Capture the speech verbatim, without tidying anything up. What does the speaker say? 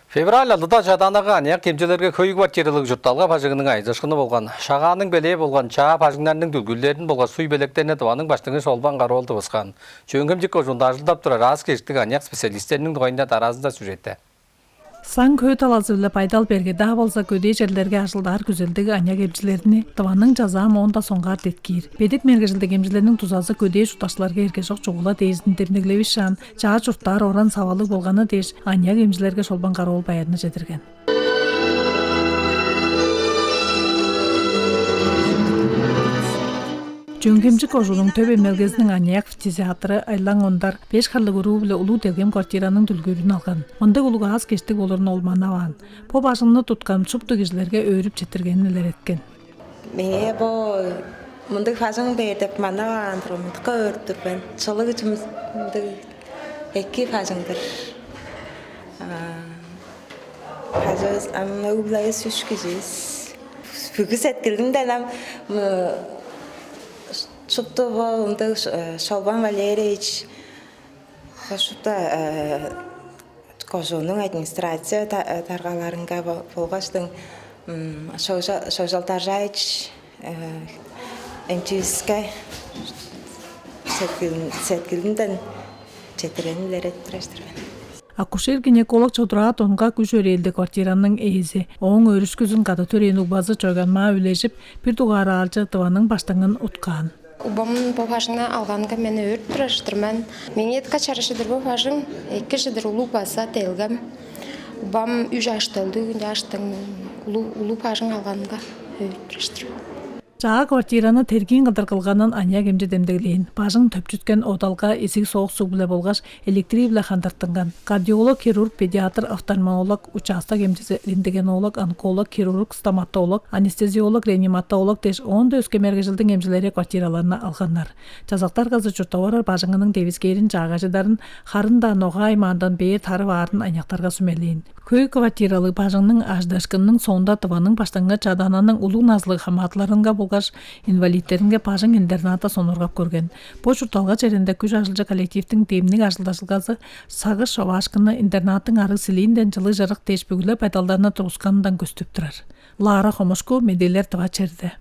Февраль алды-даа чадаанага аныяк эмчилерге хөй квартиралыг чуртталга бажыңының айдыышкыны болган. Шагааның белээ болган чаа бажыңнарның дүлгүлдерин болгаш суй белектерни Тываның Баштыңы Шолбан Кара-оол тывыскан. Чөөн-Хемчик кожуунда ажылдап турар аас-кежиктиг аныяк специалистериниң дугайында дараазында сюжетте. Саң-хөө талазы-биле байдал берге-даа болза, көдээ черлерге ажылдаар күзелдиг аныяк эмчилерни Тываның чазаа моон-даа соңгаар деткиир. Бедик мергежилдиг эмчилерниң дузазы көдээ чурттакчыларга эргежок чугула дээзин демдеглевишаан, чаа чурттаар оран-савалыг болганы дээш, аныяк эмчилерге Шолбан Кара-оол байырны чедирген. Чөөн-Хемчик кожууннуң төп эмнелгезиниң аныяк фтизиатры Айлаң Ондар беш харлыг уруу-биле улуг делгем квартираның дүлгүүрүн алган. Мындыг улуг аас-кежиктиг болурун ол манаваан. Бо бажыңны туткан шупту кижилерге өөрүп четтиргенин илереткен. Мээ бо мындыг бажың бээр деп манаваан турган, мындыкка өөрүп тур мен. Чылыг чымдыг эки бажың-дыр. Бажывыс ам өг-бүлевис үш киживис. Бүгү сеткилимден ам шупту бо ындыг Шолбан Валерьевич, шупту кожууннуң администрация даргаларынга болгаштың Шожал Даржаевич эмчивиске сеткилимден четиренилер эттирештир мен. Акушер-гинеколог Чодураа Донга күш өрээлди квартираның ээзи. Ооң өөрүшкүзүн кады төрээн угбазы Чойганмаа үлежип, бир дугаар аалчы Тываның Баштыңын уткаан. Убам бо бажыңны алганга мени өөрүп турар-дыр мен. Меңээ дыка чараш-тыр бо бажың, эки-дир, улуг база делгем. Убам үш ашталды, үгүнде аштың улуг бажың алганга өөрүп турар-дыр. Чаа квартираны тергиин кылдыр кылганын аныяк эмчи демдеглээн. Бажың төпчүткен одалга изиг соок суг-биле болгаш электрий-биле хандыртынган. Кардиолог-хирург, педиатр, офтальмолог, участок эмчизи, рентгенолог, онколог, хирург, стоматолог, анестезиолог, реаниматолог дээш оон-даа өске мергежилдиң эмчилери квартираларны алганнар. Чазак даргазы чурттап орар бажыңының девискээрин чаагайжыдарын, харын-даа ногаа аймаандан бээр тарып аарын аныяктарга сүмелээн. Хөй квартиралыг бажыңның ажыдыышкынының соонда Тываның Баштыңы чадаананың улуг назылыг хамаатыларынга болгаш инвалидтеринге бажың-интернатты сонуургап көрген. Бо чуртталга черинде күш ажылчы коллективтиң демниг ажылдажылгазы сагыш човаашкынны интернаттың арыг силиинден чылыг-чырык дээш бүгү-ле байдалдарны тургусканындан көстүп турар. Лара Хомушку, Медээлер, Тыва черле.